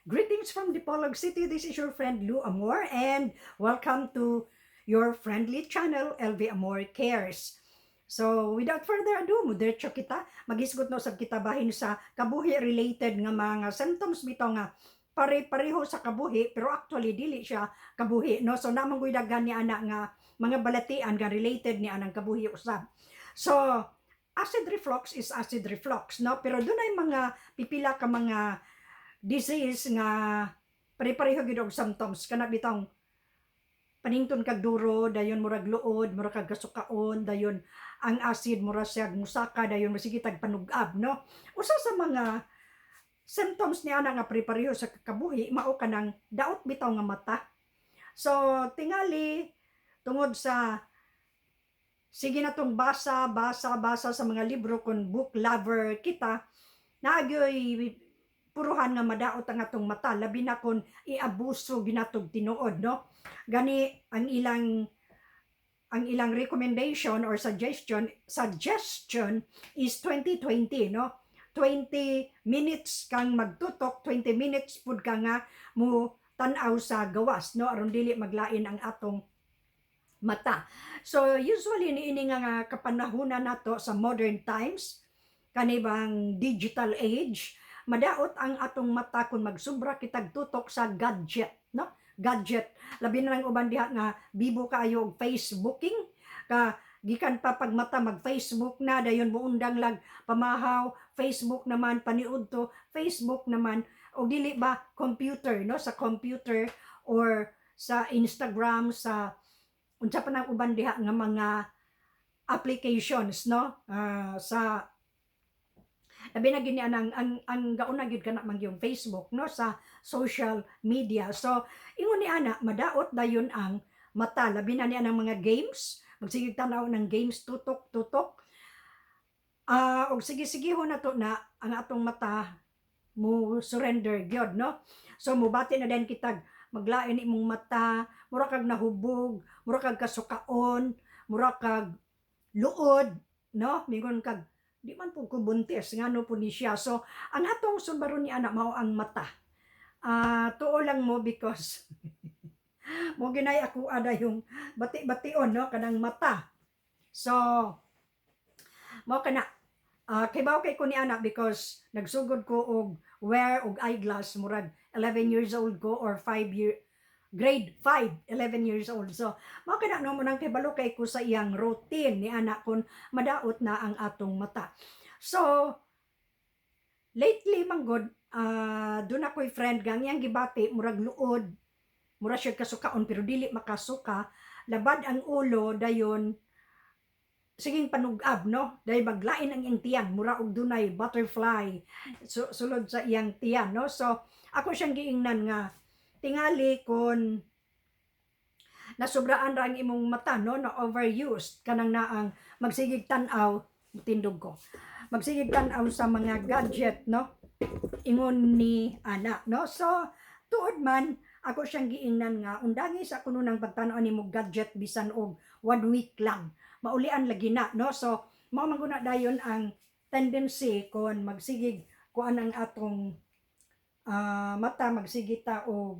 Greetings from Dipolog City. This is your friend Lou Amor and welcome to your friendly channel, LV Amor Cares. So, without further ado, mudiretso kita. Maghisgot na usab kita bahin sa kabuhi related nga mga symptoms bitaw nga pare-pareho sa kabuhi pero actually dili siya kabuhi, no? So naa man gud daghan ni ana nga mga balatian nga related ni anang kabuhi usab. So acid reflux is acid reflux, no? Pero dunay mga pipila ka mga disease nga pare-pareho gyud og symptoms, kana bitawng panington kag duro, dayon murag luod, murag kag kasukaon, dayon ang acid mura siya musaka, dayon masige tag panug-ab, no? Usa sa mga symptoms niya ana nga pare-pareho sa kabuhi mao kanang daot bitaw nga mata. So tingali tungod sa sige na tong basa, basa, basa sa mga libro, kung book lover kita, naa gyoy puruhan nga madaot ang atong mata, labi na kung iabuso ginatog tinuod, no? Gani ang ilang recommendation or suggestion is 20-20, no? 20 minutes kang magtutok, 20 minutes pud ka nga mo tan-aw sa gawas, no, aron dili maglain ang atong mata. So usually niini nga kapanahunan nato sa modern times, kani bang digital age, madaot ang atong mata kung magsubra kitag tutok sa gadget, no? Gadget. Labi na lang uban diha nga bibo kaayo og Facebooking ka, gikan pa pag mata mag Facebook na, dayon muundang lag pamahaw, Facebook naman, paniud to Facebook naman, o dili ba computer, no? Sa computer or sa Instagram, sa unsa pa nang uban diha nga mga applications, no? Sa labi na gini ang gauna gyud kana man yung Facebook, no, sa social media. So ingon ni ana, madaot dayon ang mata, labi na ni anang mga games, magsigig tan-aw ng games, tutok tutok. Og sige-sige ho na to na ang atong mata mo surrender gyud, no? So mubati na din kitag maglain imong mata, mura kag nahubog, mura kag kasukaon, mura kag luod, no? Mingon kag di man pud ko buntis, ngano po ni siya? So ang atong sulbaron ni ana mao ang mata. Tuo lang mo because mo ginay ako ada yung bati-bation, no, kanang mata. So mao kana, kibaw kay ko ni ana because nagsugod ko og wear og eyeglass murag 11 years old ko or 5 year, grade 5, 11 years old. So mao kana, no, mo nang kibalo kay ko sa iyang routine ni ana kun madaot na ang atong mata. So lately manggod, doon ako'y friend gang iyang gibati murag luod, mura siya kasukaon pero dili makasuka, labad ang ulo, dayon siging panugab, no? Dahil maglain ang iyang tiyan, mura og dunay butterfly sulod sa iyang tiyan, no? So ako siyang giingnan nga tingali kon nasubraan ra ang imong mata, no, na overused kanang naang magsigig tan-aw, tindog ko, magsigig tan-aw sa mga gadget, no? Ingon ni ana, no? So tuod man, ako siyang giingnan nga undangi sa kuno ng pagtan-aw nimo gadget bisan og one week lang, maulian lagi na, no? So mao man guna dayon ang tendency kon magsigig kuan ang atong mata, magsige ta og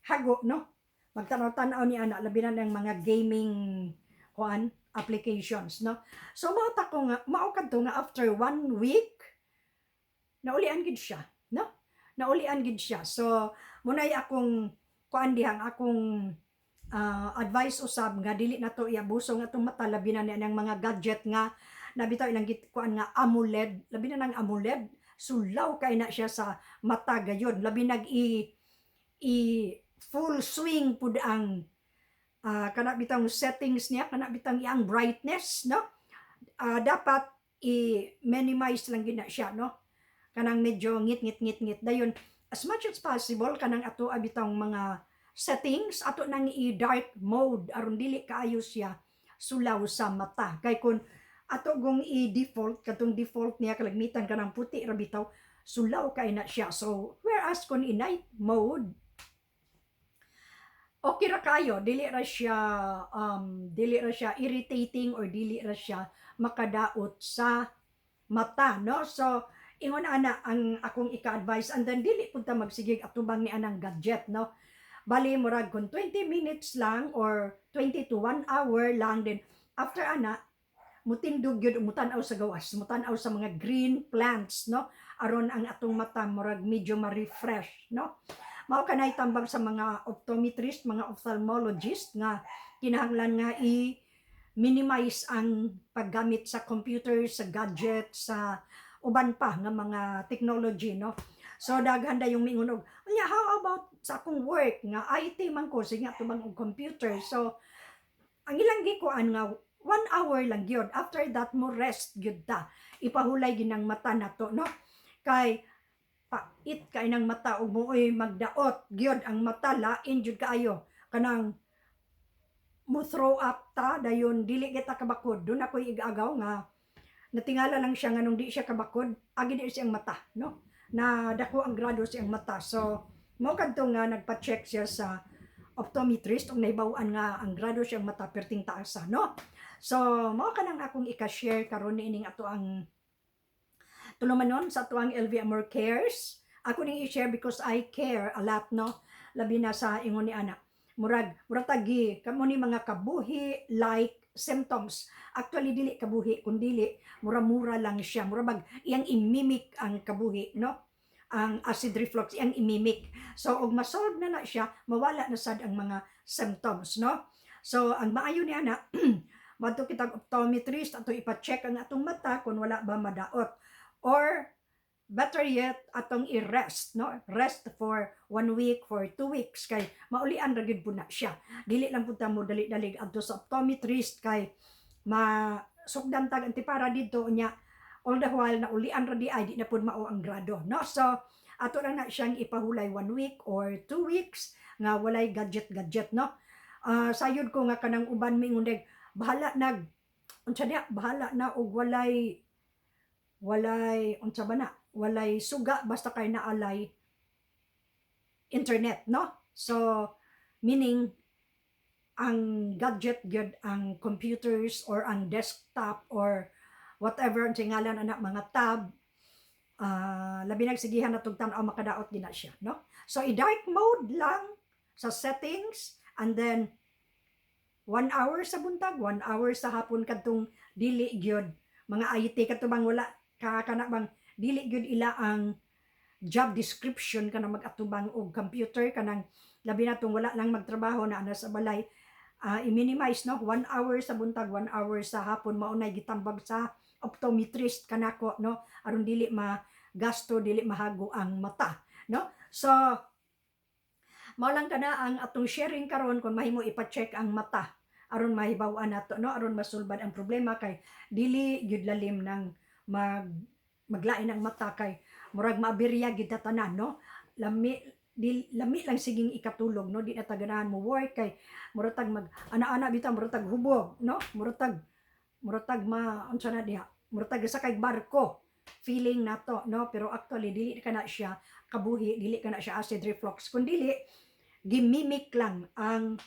hago, no, magtanaw-tanaw ni ana, labi na ng mga gaming kuan applications, no? So mao ta ko nga mao kadto nga after one week naulian gid siya, no? Naulian gid siya. So munay akong kuan dihang akong advice usab nga dili na to iabuso nga atong mata, labi na ni ang mga gadget nga nabitaw ilang kuan nga AMOLED. Labi na nang AMOLED, sulaw kay na siya sa mata gayon, labi nag i full swing pud ang kana bitang settings niya, kana bitang iyang brightness, no? Dapat i-minimize lang gid na siya, no? Kanang medyo ngit ngit ngit ngit, dayon as much as possible kanang ato bitang mga settings ato nang i-dark mode aron dili kaayo siya sulaw sa mata. Kay kun ato gong i-default, katong default niya kalagmitan kanang puti ra bitaw, sulaw kay na siya. So whereas kun i-night mode, okay ra kayo, dili ra siya irritating or dili ra siya makadaot sa mata, no? So Ingon ana ang akong ika-advise, and then dili pud ta magsigig atubang ni anang gadget, no? Bali murag kung 20 minutes lang or 20 to 1 hour lang din, after ana mutindog gyud, mutan-aw sa gawas, mutan-aw sa mga green plants, no, aron ang atong mata murag medyo ma-refresh, no? Mao kanay tambag sa mga optometrist, mga ophthalmologist, nga kinahanglan nga i minimize ang paggamit sa computer, sa gadget, sa uban pa nga mga technology, no? So daghan dayong miingon og, "Unya, how about sa akong work nga IT man ko, sige tubang og computer?" So ang ilang gikuan nga one hour lang gyud, after that mo rest gyud ta, ipahulay ginang mata nato, no, kay pait kay nang mata ug mooy magdaot gyud ang mata, lain jud kaayo, kanang mo throw up ta dayon, dili kita kabakod. Duna koy igagaw nga natingala lang siya nganong di siya kabakod, agi di siyang mata, no, na dako ang grado siyang mata. So mao kadto nga nagpa-check siya sa optometrist ug nahibaw-an nga ang grado siyang mata perting taasa, no? So mao kanang akong ika-share karon niining ato ang tulumanon sa ato ang LV Amor Cares. Ako ning i-share because I care a lot, no, labi na sa ingon ni ana, murag murag tagi kamo ni mga kabuhi like symptoms. Actually dili kabuhi, kun dili mura-mura lang siya, mura bag iyang imimic ang kabuhi, no, ang acid reflux iyang imimic. So og masolve na na siya, mawala na sad ang mga symptoms, no? So ang maayo ni ana, madto kitag optometrist, ato ipa-check ang atong mata kung wala ba madaot, or better yet, atong i-rest, no, rest for one week, for 2 weeks, kay maulian ra gyud pud na siya. Dili lang pud ta mo dali-dali adto sa optometrist kay masukdan tag antipara didto nya, all the while na ulian ra di ay di na pud mao ang grado, no? So ato lang na siyang ipahulay one week or 2 weeks nga walay gadget gadget, no? Sayod ko nga kanang uban mingon, bahala nag unsa diha, bahala na og walay walay unsa ba na, walay suga, basta kay naalay internet, no? So meaning ang gadget gyud ang computers or ang desktop or whatever ang ngalan ana, mga tab, labi nagsigihan na tug tan-aw, makadaot din na siya, no? So i-dark mode lang sa settings and then one hour sa buntag, one hour sa hapon, kadtong dili gyud mga IT, kadto bang wala ka kana bang dili gyud ila ang job description kana mag-atubang og computer, kanang labi na tong wala lang magtrabaho na ana sa balay, i-minimize, no, one hour sa buntag, one hour sa hapon. Mao nay gitambag sa optometrist kanako, no, aron dili ma gasto, dili mahago ang mata, no? So mao lang kana ang atong sharing karon. Kung mahimo, ipa-check ang mata aron mahibaw-an nato, no, aron masulbad ang problema, kay dili gyud lalim nang maglain ang mata, kay murag maaberya gyud ta tanan, no? Lami di, lami lang siging ikatulog, no? Di na ta ganahan mo work kay murag tag mag ana-ana bitaw, murag tag hubog, no, murag tag ma unsa na diha, murag tag sa kay barko feeling nato, no? Pero actually dili ka na siya kabuhi, dili ka na siya acid reflux, kun dili gimimic lang ang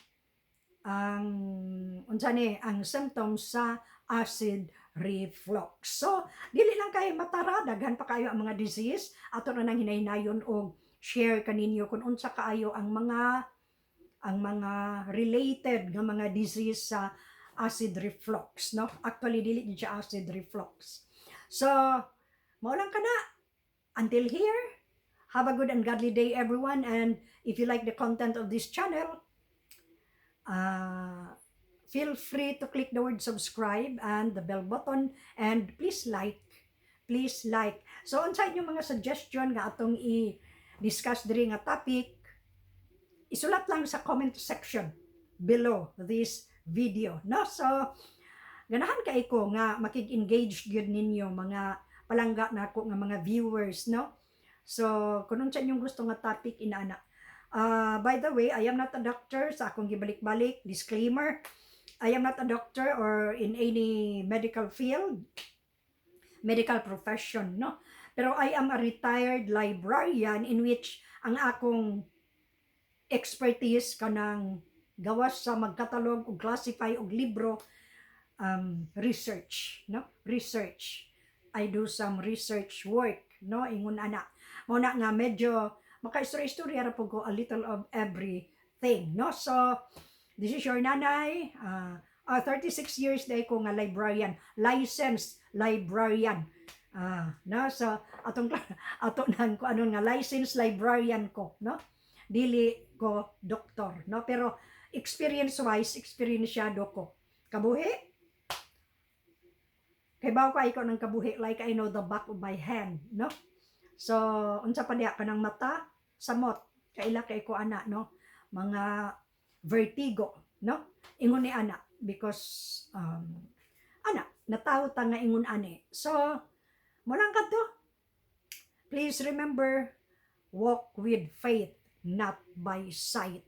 unsa ni ang symptoms sa acid reflux. So dili lang kay matara, daghan pa kayo ang mga disease. Ato na nang hinaynayon og share kaninyo kung unsa kaayo ang mga related nga mga disease sa acid reflux, no? Actually dili gid siya acid reflux. So mao lang kana until here. Have a good and godly day, everyone, and if you like the content of this channel, feel free to click the word "subscribe" and the bell button, and please like, please like. So unsa inyong mga suggestion nga atong i-discuss diri nga topic, isulat lang sa comment section below this video, no? So ganahan kay ko nga makig-engage gyud ninyo, mga palangga nako nga mga viewers, no? So kung unsa inyong gusto nga topic inaana. By the way, I am not a doctor. Sa akong gibalik-balik, disclaimer, I am not a doctor or in any medical field, medical profession, no? Pero I am a retired librarian in which ang akong expertise kanang gawas sa magkatalog ug classify og libro, research, no? Research. I do some research work. no? Ingon ana. Mao na nga medyo makaistorya-istorya ra pud ko, a little of everything, no? So this is your nanay, 36 years diay ko nga librarian, licensed librarian. No, so atong ato nang ko ano nga licensed librarian ko, no? Dili ko doktor, no? Pero experience wise, eksperyensyado ko. Kabuhi. Kay bawo ko ko ng kabuhi like I know the back of my hand, no? So, unsa pa diha kanang mata, samot, kaila kay ko ana, no? Mga vertigo, no? Ingon ni ana because ana, natawo ta nga ingon ani. So, mao lang kadto. Please remember, walk with faith, not by sight.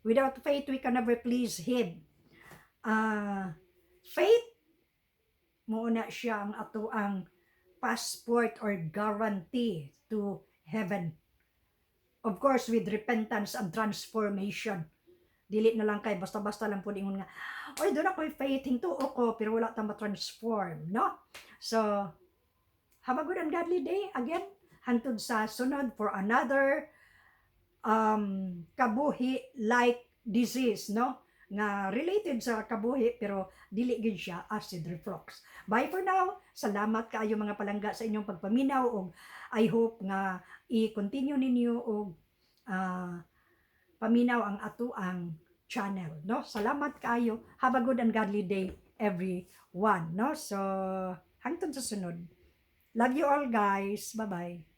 Without faith, we can never please Him. Faith, mao na siya ang ato ang passport or guarantee to heaven. Of course, with repentance and transformation. Dili na lang kay basta-basta lang pud ingon nga, "Oy, duna ko'y faith, hingtuo ko," pero wala ta ma-transform, no? So, have a good and godly day again. Hantod sa sunod for another kabuhi like disease, no? Nga related sa kabuhi pero dili gid siya acid reflux. Bye for now. Salamat kaayo, mga palangga, sa inyong pagpaminaw ug I hope nga i-continue ninyo og paminaw ang ato ang channel, no? Salamat kaayo. Have a good and godly day, everyone, no? So hangtod sa sunod. Love you all, guys. Bye-bye.